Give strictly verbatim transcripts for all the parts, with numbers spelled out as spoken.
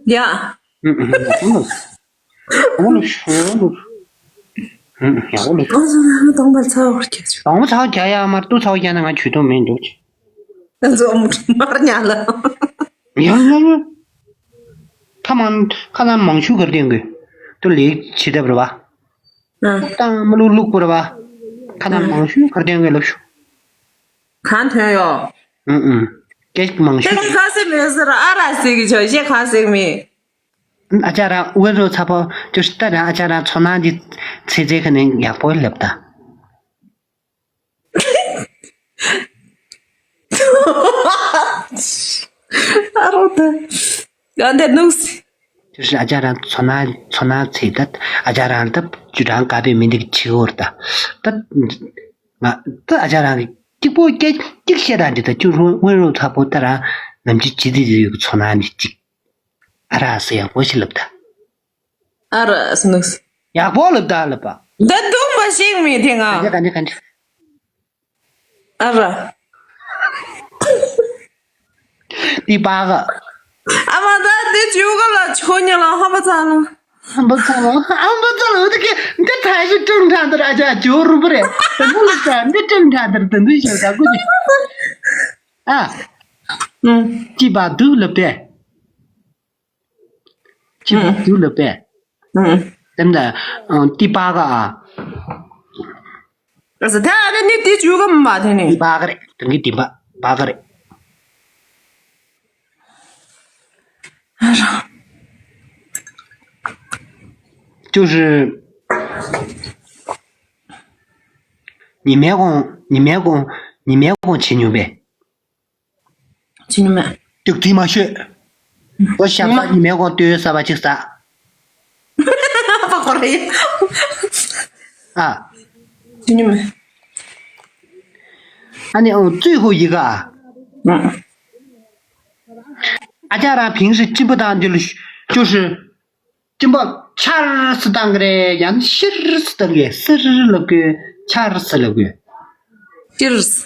ཡ། ཡག་པོ་ལབ་ཤོག་ཡག་པོ་ལབ་ཤོག་ཡག་པོ་ལབ་ཤོག་གདོང་པ་ཚ་བོ་རྒྱག་ཆོག་གདོང་པ་ཚ་བོ་རྒྱག་ཡ་མ་རེད། ཏུ་ཚ་བོ་རྒྱག་ན་ང་ཇུས་གཏོགས་མེད་འདུག་ད་ཚོ་མར་ཉལ་ལ། ཡང་ཡང་ཡང་། ཁ་མང་ཁ་ནང་མང་ཤོས་གར་བསྟན་དགོས། ཏུ་ལེགས་བྱེད་ཐབས་རེད་བ། ཨ། ཏང་མ་ལུག་ལུག་པོ་རེད་བ། ཁ་ནང་མང་ཤོས་གར་བསྟན་དགོས་ལབ་ཤོག་གང་ཐོན་ཡོད། ཨུ་ཨུ། སྐད་མང་ཤོས། ཁ་སེ་མེད་ཟེར་ཨ་ར་ཟེར་གི་ཆོག་གཞས་གང་ཟེར་མི། ཨ་ཅག་རང་དབུ་རུ་ཚ་པོ་ཅོ་ཤི་ཏ་རང་ཨ་ཅག་རང་ཚོ་ནང་གི་ཚེ་ཚེ་ཁ་ནས་ཡག་པོ་ལབ་ད། ཨ་རོ་ད། ཡང་དེ་ནུག་སི། ཅོ་ཤི་ཨ་ཅག་རང་ཚོ་ནང་ཚོ་ནང་ཚེ་ད་ཨ་ཅག་རང་ད་ཅུ་གྲང་དཀའ་པའི་མི་འདི་གི་ཆི་འོར་ད། ད་ང་ད་ཨ་ཅག་རང་གི་གཅིག་པོ་སྐད་གཅིག་བཤད་དང་འདི་ད་ཅུ་རུ་དབུ་རུ་ཚ་པོ་ད་རང་ནམ་ཅི་ཅི་དི་དི་ཡོད་གི་ཚོ་ནང་གི་གཅིག་ཨ་ར་སེ་ཡག་པོ་ཞིག་ལབ་ད། ཨ་ར་སེ་ནུག་སེ། ཡག་པོ་ལབ་ད་ལབ་པ། ད་དུང་མ་ཤེས་མི་དེ་ང་། ག་འདྲ་ག་འདྲ་ག་འདྲ། ཨ་ར། འདི་པ་ག་ཨ་མ་ད་འདི་ཇུ་ག་ལ་ཆོ་ཉ་ལ་ཧམ་པ་ཚ་ལ། ཧམ་པ་ཚ་ལ་ཧམ་པ་ཚ་ལ་འོ་དེ་གི་འདི་ཐ་ཤི་ཀྲུང་ཁྲ་འདི་ར་ཅ་ཇོ་རུ་པ་རེད། ད་འདི་ལ་ཅ་འདི་ཀྲུང་ཁྲ་འདི་ར་ད་འདི་ཞིག་ད་གུ་ཅི། ཨ། ཅི་པ་དུ་ལབ་པས། ཅི་པ་དུ་ལབ་པས། དེ་འདྲ་ཏི་པ་ག་ཨ། ཨ་ས་ད་ཨ་ནི་ཏི་ཇུ་ག་མ་དེ་ནི། ཏི་པ་ག་རེད། དེང་གི་ཏི་པ་པ་ག་རེད། 就是你没空，你没空，你没空去牛背。 ཅི་ནི་མེད། ཏུག་ཏི་མ་ཤོད། ཨོ་ཞབས་ས་ཉི་མའི་གོང་ལྟོས་ས་བ་ཅིག་ས། པ་ཁོ་རེ། ཨ། ཅི་ནི་མེད། ཨ་ནི་ཨོ་最后一个啊。ཨ་ཅག་རང་平时进步当中就是 སྤྱི་པོ་ཆར་སི་བཏང་གི་རེད། ཡང་ཤིར་སི་བཏང་གི་སིར་ལབ་གི་ཆར་སི་ལབ་གི་ཤིར་སི།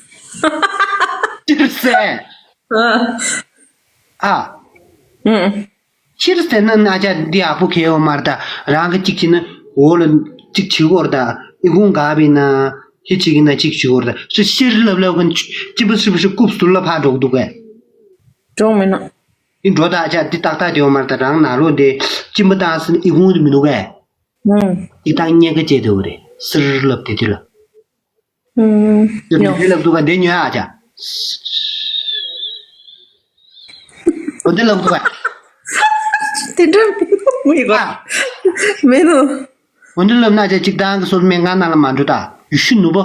ཤིར་སི། ཨ། ཨ། ཨུ། ཤིར་སི་ན་ན་ཅག་འདི་ཨ་པོ་ཁེ་ཡོ་མར་ད་རང་གི་གཅིག་བྱིན་ན་འོ་ལ་གཅིག་བྱི་གོར་ད་ཨི་ཁུང་ག་བི་ན་ཧི་གཅིག་ཡིན་ན་གཅིག་བྱི་གོར་ད་ཤི་ཤིར་ལབ་ལབ་གི་སྤྱི་པོ་ཤི་པོ་ཤི་རྐུབ་ཟུར་ལ་ཕར་འགྲོ་གི་འདུག་གས། གྲོགས་མིན་ན། འདི་འགྲོ་ད་ཅག་འདི་ཏག་ཏག་དེ་ཡོད་མ་རེད། ད་རང་ནང་ལོགས་དེ་གཅིན་པ་བཏང་ཟིན་ཨི་ཁུང་དེ་མི་འདུག་གས། ཨུང་། འདི་བཏང་གཉན་ཁ་བཅད་དེ་འོ་རེད། སིར་ལབ་དེ་དེ་ལ། ཨུང་། དེ་ཉོ། མི་ལབ་འདུག་ག་འདི་ཉོ་ཡ་ཅག་འོ་འདི་ལབ་འདུག་ག་དེ་འདྲ་མི་གོ་ཨ། མི་འདུག་འོ་འདི་ལབ་ན་ཅག་གཅིག་བཏང་གི་སོ་སོ་སྨན་ཁང་ནང་ལ་མ་འགྲོ་ད། ཡུལ་ཤུལ་ནུབ་པོ་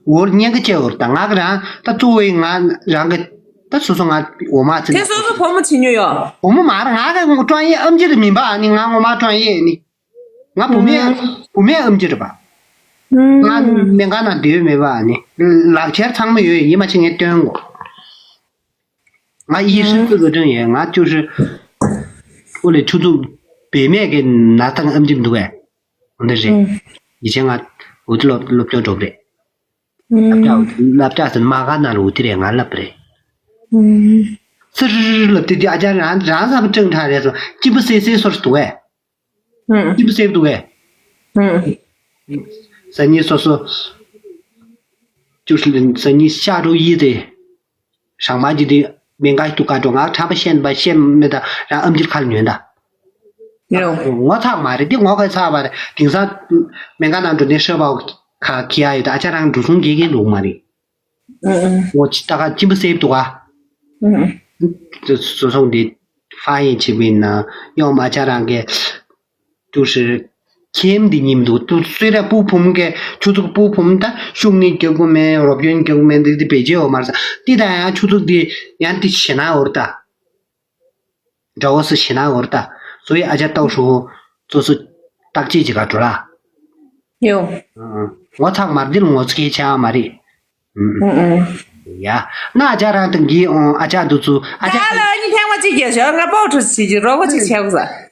འོར་གཉན་ཁ་བཅད་འོ་རེད། ད་ང་གི་རང་ད་གཙོ་བོ་ཡིན་ང་རང་གི་ད་སོ་སོ་ང་འོ་མ་ཚིག་དེ་སོ་སོ་བུ་མོ་བྱེད་ཉོ་ཡོད། བུ་མོ་མ་རེད། ང་གི་ཀྲོང་ཡིན་ཨམ་ཆི་རེད་མིན་པ་ནི་ང་ངོ་མ་ཀྲོང་ཡིན་ནི། ང་བུ་མེད་ཨུང་། བུ་མེད་ཨམ་ཆི་རེད་པ། ང་ཨུང་། སྨན་ཁང་ནང་སྡོད་མེད་པ་ནི། ལག་ཁྱེར་ཚང་མ་ཡོད་ཡིན་མ་ཆི་ངས་སྟོན་གོ་ང་ཡི་ཧྲི་ཀུ་ལོ་ཀྲོང་ཡིན། ང་ཅུ་ཧྲི་ཨུ་ལེ་ཆུ་ཚོད་བེ་མེད་ཀྱི་ན་ཐང་ཨམ་ཆི་མི་འདུག་གས། འོ་འདི་རེད། ཨུང་། ཡི་ཆེ་ང་འུ་ཐི་སློབ་སློབ་སྦྱོང་འགྲོ་གི་རེད། ཨུང་། སློབ་གྲྭ་སློབ་གྲྭ་ཟིན་མ་ག་ན་རུ་འུ་ཐི་རེད། ང་ལབ་རེད། ཨུང་། སིར་ལབ་དེ་དེ་ཨ་ཅག་རང་རང་ས་བ་ཀྲང་ཁྲ་རེད་སོ་སྐྱིད་པོ་སེ་སེ་སོར་འདུག་གས། ཨུང་། སྐྱིད་པོ་སེ་འདུག་གས། ཨུང་། སང་ཉིན་སོ་སོ་ཅུ་སང་ཉིན་ཤ་རུ་ཡི་དེ། ཧྲང་མ་ཇི་དེ་སྨན་ཁང་དུ་བཀའ་འགྲོ་ང་ཁྲམ་པ་བཤད་པ་བཤད་མེད་ད་རང་ཨམ་ཆིར་ཁ་ལ་ཉོན་ད། ཡོ། ངོ་ཚ་མ་རེད་དེ་ངོ་ག་ཚ་བ་རེད། དེང་སང་སྨན་ཁང་ནང་འགྲོ་ནས་ཧྲ་བ་ཁ་ཁི་ཡ་ཡོད་ད་ཨ་ཅག་རང་འགྲོ་སོང་གེ་གེ་འགྲོ་མ་རེད། ཨུང་ཨུང་། ངོ་ཅི་ད་ག་ཅི་མི་སེབ་འདུག་ག་ཨུང་ཨུང་། སོ་སོང་དེ་ཧྥ་ཡིན་ཆེ་བིན་ན་ཡོང་མ་ཨ་ཅག་རང་གི་ཏུ་ཧྲི། ཁྱིམ་འདི་ཉིམ་འདུག་ཏུ་སུས་ར་སྤུ་ཕུམ་གི་ཆུ་ཚོད་སྤུ་ཕུམ་ད་ཤུགས་ནི་རྒྱག་གོ་མེད་རོབ་ཡོན་རྒྱག་གོ་མེད་འདི་འདི་བེད་སྤྱད་འོ་མར་ས་འདི་ད་ཡང་ཆུ་ཚོད་འདི་ཡང་འདི་ཞེ་ན་འོར་ད། འདྲ་བོ་སུ་ཞེ་ན་འོར་ད། སོ་ཡི་ཨ་ཅག་ཏོག་ཧྲུ་སོ་སོ་བརྟག་དཔྱད་ཅིག་ག་འགྲོ་ལ། ཡོ། ངོ་ཚ་མར་འདི་ལ་ངོ་ཚ་གི་ཆ་མ་རེད། ཨུང་ཨུང་། ཡ། ན་ཨ་ཅག་རང་དང་གི་ཨོང་ཨ་ཅག་འདུ་ཚུ་ཨ་ཅག་ད་ལ་ཨ་ནི་ཐེངས་མ་གཅིག་རྒྱལ་ཤོག་ང་པོ་ཁྲུ་ཞིག་གི་རོགས་པ་ཅིག་བྱེད་དགོས་ས།